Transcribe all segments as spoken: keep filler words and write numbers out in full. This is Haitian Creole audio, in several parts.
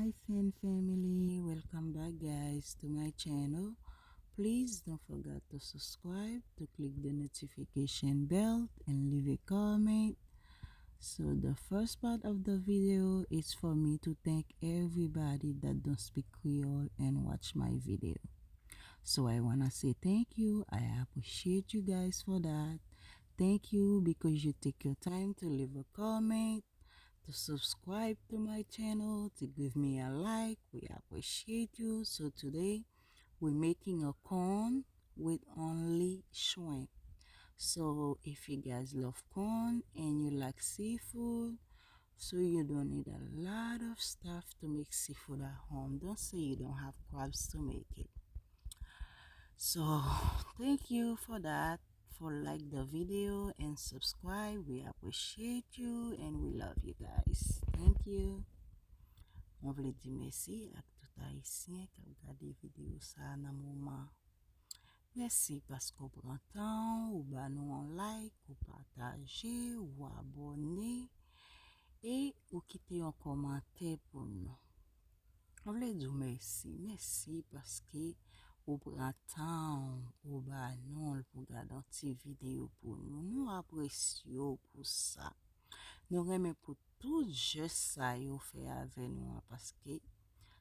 Haitian family, welcome back, guys, to my channel. Please don't forget to subscribe, to click the notification bell, and leave a comment. So the first part of the video is for me to thank everybody that don't speak Creole and watch my video. So I wanna say thank you. I appreciate you guys for that. Thank you because you take your time to leave a comment, to subscribe to my channel, to give me a like. We appreciate you. So today we're making a corn with only shrimp. So if you guys love corn and you like seafood, so you don't need a lot of stuff to make seafood at home. Don't say you don't have crabs to make it. So thank you for that, for like the video and subscribe. We appreciate you and we love you guys. Thank you. Mwen vle di mèsi ak tout Ayisyen k ap gade videyo sa a nan moman. Mèsi paske w pran tan w, ou ba nou yon like, ou pataje, ou abòne, e ou kite yon kòmantè pou nou. Mwen vle di w mèsi, mèsi paske ou pran tan w, ou ba nou l pou gade yon ti videyo pou nou. Nou apresye w pou sa. Nou renmen pou tout jès sa yo fè avè nou an, paske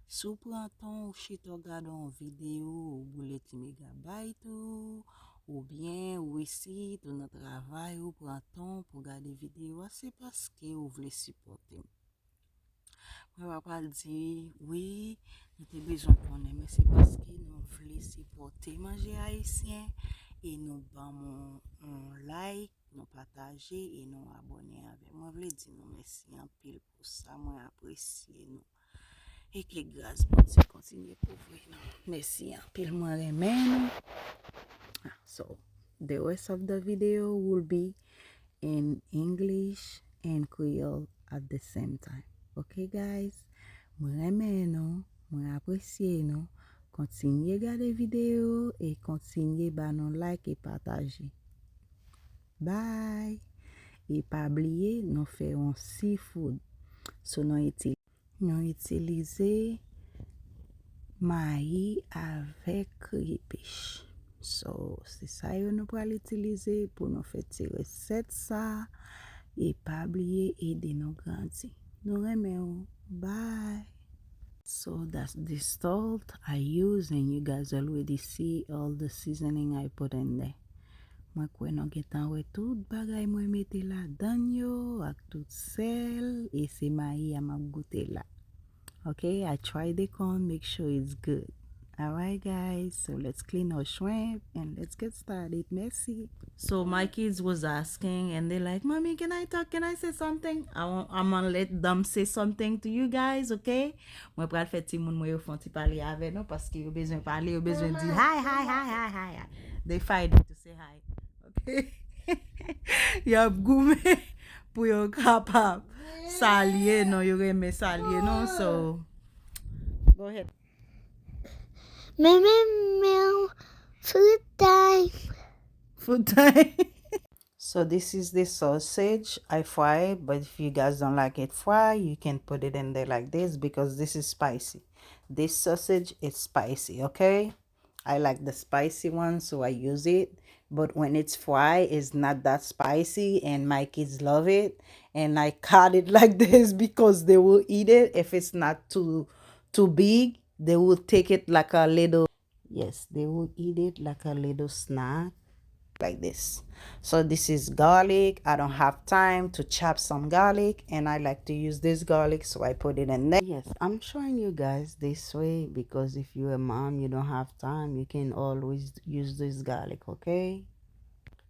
si w pran tan w chita w gade yon videyo, ou boule ti megabay tou, oubyen ou isit, ou nan travay, ou pran tan w pou gade videyo a, se paske ou vle sipòte m. Mwen pa pral di, wi, nou te bezwen konnen, men se paske nou vle sipòte manje ayisyen e nou ban m yon, yon like, nou pataje e nou abòne avè m. Mwen vle di nou mèsi anpil pou sa, mwen apresye nou. E ke gras Bondye kontinye kouvri nou. Mèsi anpil, mwen renmen nou. Ah, so, the rest of the video will be in English and Creole at the same time. Ok, guys? Mwen renmen nou, mwen apresye nou. Kontinye gade videyo e kontinye ba nou like e pataje. Bye! E pa bliye, nou fè yon seafood. So, nou iti-, nou itilize mayi avèk kreypich. So, se sa yo nou pral itilize pou nou fè ti resèt sa e pa bliye ede nou grandi. Nou renmen w. Bye! So that's the salt I use, and you guys already see all the seasoning I put in there. Mwen kwè nou gentan wè tout bagay mwen mete ladann yo ak tout sèl, e se mayi a m ap goute la. Ok, I try the corn, make sure it's good. Alright, guys, so let's clean our shrimp and let's get started. Mèsi. So my kids was asking and they like, "Mommy, can I talk? Can I say something?" I want, I'm gonna let them say something to you guys, ok? Mwen pral fè timoun mwen yo fè yon ti pale avè nou, paske yo bezwen pale, yo bezwen di hi, hi, hi, hi, hi, hi. They fighting to say hi, ok? Y ap goumen pou yo kapab salye nou, yo renmen salye nou, so go ahead. Meow, meow, meow. Food time. Food time. So this is the sausage. I fry it, but if you guys don't like it fry, you can put it in there like this because this is spicy. This sausage is spicy, okay? I like the spicy one, so I use it. But when it's fried, it's not that spicy, and my kids love it. And I cut it like this because they will eat it. If it's not too too big, they will take it like a little, yes, they will eat it like a little snack, like this. So this is garlic. I don't have time to chop some garlic, and I like to use this garlic, so I put it in there. Yes, I'm showing you guys this way because if you're a mom, you don't have time, you can always use this garlic, okay?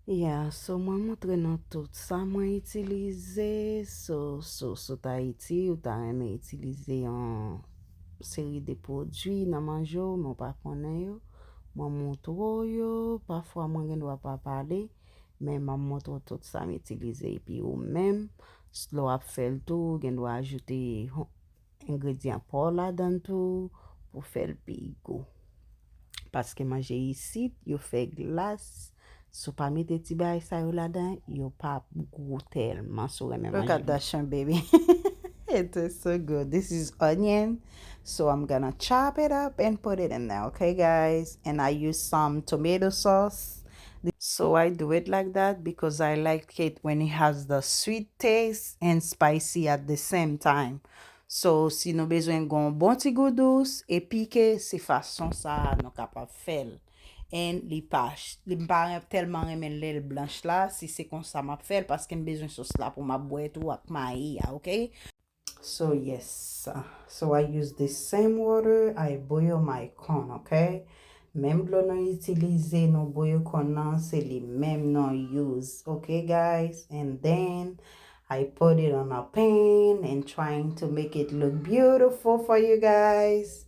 Yeah, so mwen montre nou tout sa mwen itilize. So, so, so ta Ayiti, ou ta renmen itilize yon seri de pwodui nan manje w, men w pa konnen yo. Mwen montre w yo, pafwa mwen gen dwa pa pale, men m ap montre w tout sa m itilize. Epi ou menm, s-, lè w ap fè l tou, ou gen dwa ajoute yon engredyan pa w ladan l tou pou fè l pi gou. Paske manje isit, yo fè glas. Si w pa mete ti bagay sa yo ladan, yo pa gou tèlman si w renmen manje. Look at that shrimp, baby. It is so good. This is onion. So I'm gonna chop it up and put it in there, okay, guys? And I use some tomato sauce. So I do it like that because I like it when it has the sweet taste and spicy at the same time. So, si nou bezwen gon bon ti gou dous e pike, se fason sa a nou kapab fè l. And li pa, ch- li m pa ren- tèlman renmen lèl blanch la, si se konsa m ap fè l, paske m bezwen sòs la pou m ap bwè tou ak mayi a, okay? So, yes. So, I use the same water I boil my corn, okay? Menm dlo nou itilize, nou boil corn nan, se li menm nou use, okay, guys? And then, I put it on a pan and trying to make it look beautiful for you guys.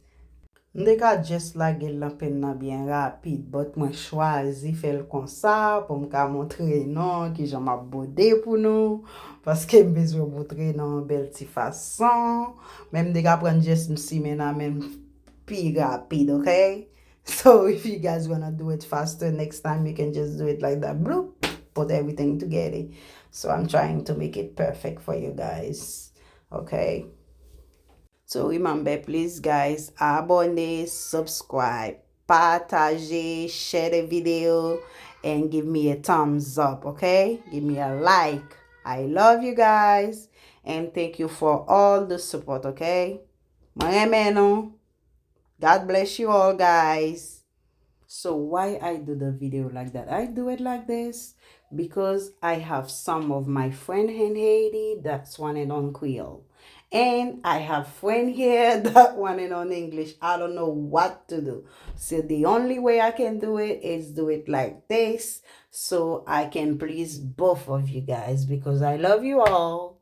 M te ka just lage l nan pan nan byen rapid, but mwen chwazi fè l konsa pou m ka montre nou kijan m ap bwode pou nou, paske m bezwen montre nou yon bèl ti fason. Men m te ka pran just m simen nan men m pi rapid, okay? So if you guys wanna do it faster next time, you can just do it like that. Bloop, put everything together. So I'm trying to make it perfect for you guys. Okay? So remember, please, guys, abone, subscribe, pataje, share the video, and give me a thumbs up, okay? Give me a like. I love you guys, and thank you for all the support, okay? Mwen renmen nou. God bless you all, guys. So why I do the video like that? I do it like this because I have some of my friend in Haiti that's wanted on Creole. And I have friend here that wanted on English. I don't know what to do. So the only way I can do it is do it like this so I can please both of you guys because I love you all.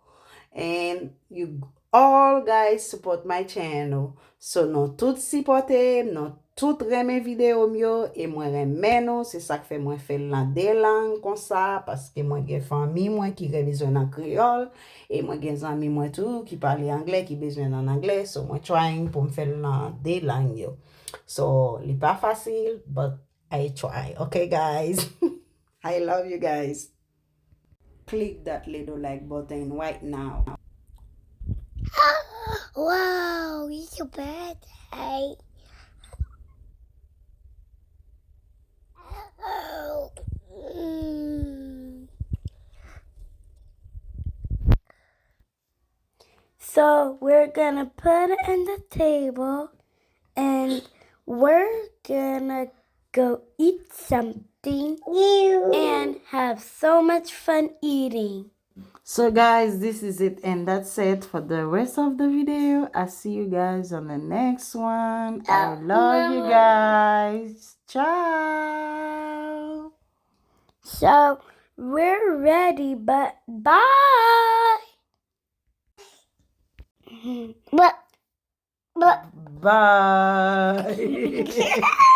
And you all guys support my channel. So nou tout sipòte m, nou tout renmen videyo m yo, e mwen renmen nou, se sa k fè mwen fè l nan de lang konsa, paske mwen gen fanmi mwen ki gen bezwen nan kreyòl, e mwen gen zanmi mwen tou ki pale anglè, ki bezwen nan anglè, so mwen trying pou m fè l nan de lang yo. So, li pa fasil, but I try, okay, guys? I love you guys. Click that little like button right now. Wow, it's your birthday. Mm. So we're gonna put it on the table and we're gonna go eat something and have so much fun eating. So guys, this is it and that's it for the rest of the video. I see you guys on the next one. I love you guys. Ciao. So we're ready, but bye. But but Bye.